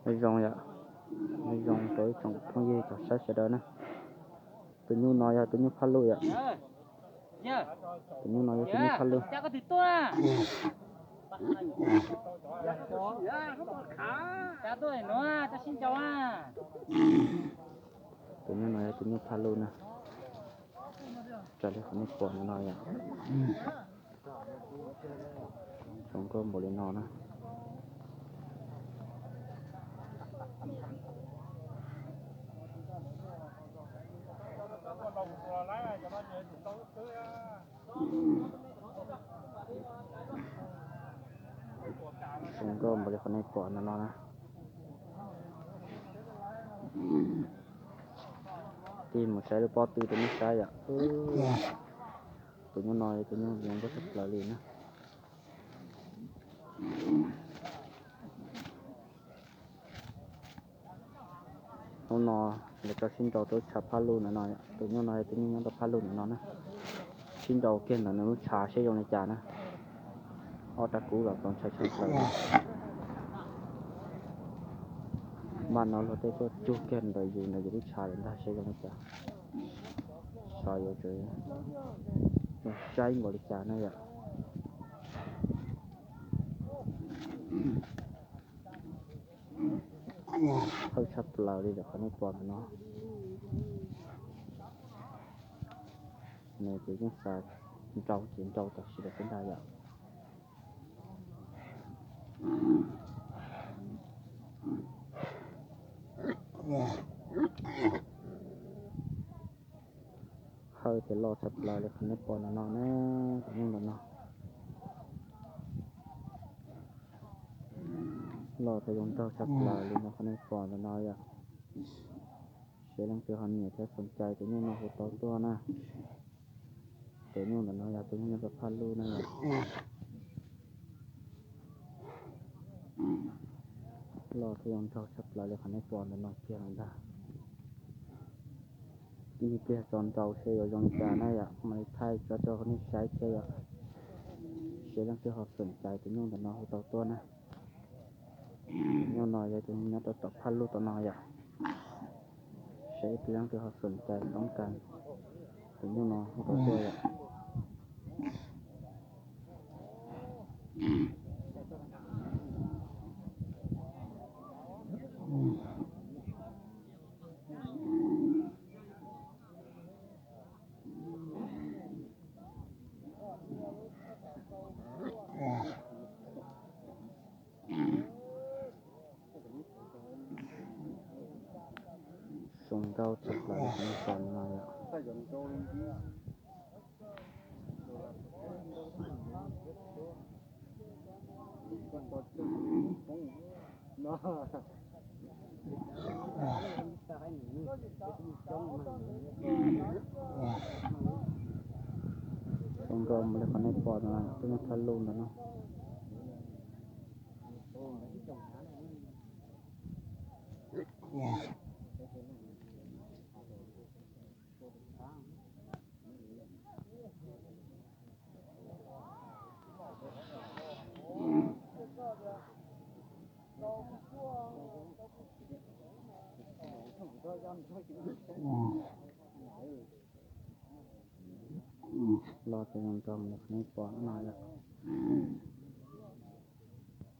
Nyob zoo yom, nyob zoo rau ib tsoom phooj ywg cov saib sawv daws na. Tus nyuj no yog tus nyuj phaj luj yom. Tus nyuj no yog tus nyuj phaj luj. Tus nyuj no yog tus nyuj phaj luj na. Raws li qhov nej pom no yom. Zoo nkauj npaum li no na. Zoo nkauj npaum li qhov nej pom no no na. Tig mus saib lub pob tw rau nej saib yom. Tus nyuj no yog tus nyuj zoo nkauj tshaj plaws li na. Hnub no lawv tso sib nraus rau lub tshav phaj luj ntawm no, tus nyuj no yog tus nyuj nyob rau phaj luj ntawm no na. Sib nraus kiag ntawm nws lub tshav seb zoo li cas na. Ob rab kub los txaus ntshai tshaj plaws. Npaj no luag tej tuaj cug kiag ntawm yus ntawm yus lub tshav lawm ntag seb zoo li cas. Xyov yuav tsum saib npaum li cas na yom. Hawj tshaj plaws li ntawm qhov nej pom ntawm no. Nws ces yeej xav nrau ces nrau tam sim lawm xwb ntag yom. Hawj ces loj tshaj plaws li qhov nej pom ntawm no na, tus nyuj ntawm no. Loj thiab zoo nraug tshaj plaws li no qhov nej pom ntawm no yom. Seb leej twg ho nyiam thiab xoom cai tus nyuj no hu tau tuaj na. Tus nyuj ntawm no yog tus nyuj nyob rau phaj luj na yom. Loj thiab zoo nraug tshaj plaws li qhov nej pom ntawm no kiag lawm ntag. Ib pliag tso nrau seb yuav zoo li cas na yom, mam li thaij tso rau nej saib thiab yom. Seb leej twg ho xoom cai tus nyuj ntawm no hu tau tuaj na. Tus nyuj no yog tus nyuj nyob rau tom phaj luj tom no yom. Seb ib pliag leej twg ho xoom cai toob kas tus nyuj no hu tau tuaj yom. Zoo nkauj tshaj plaws li qhov nej pom no yom. Zoo nkauj npaum li qhov nej pom no, tus nyuj phaj luj ntawm no. Loj thiab zoo nraug li qhov nej pom no yom.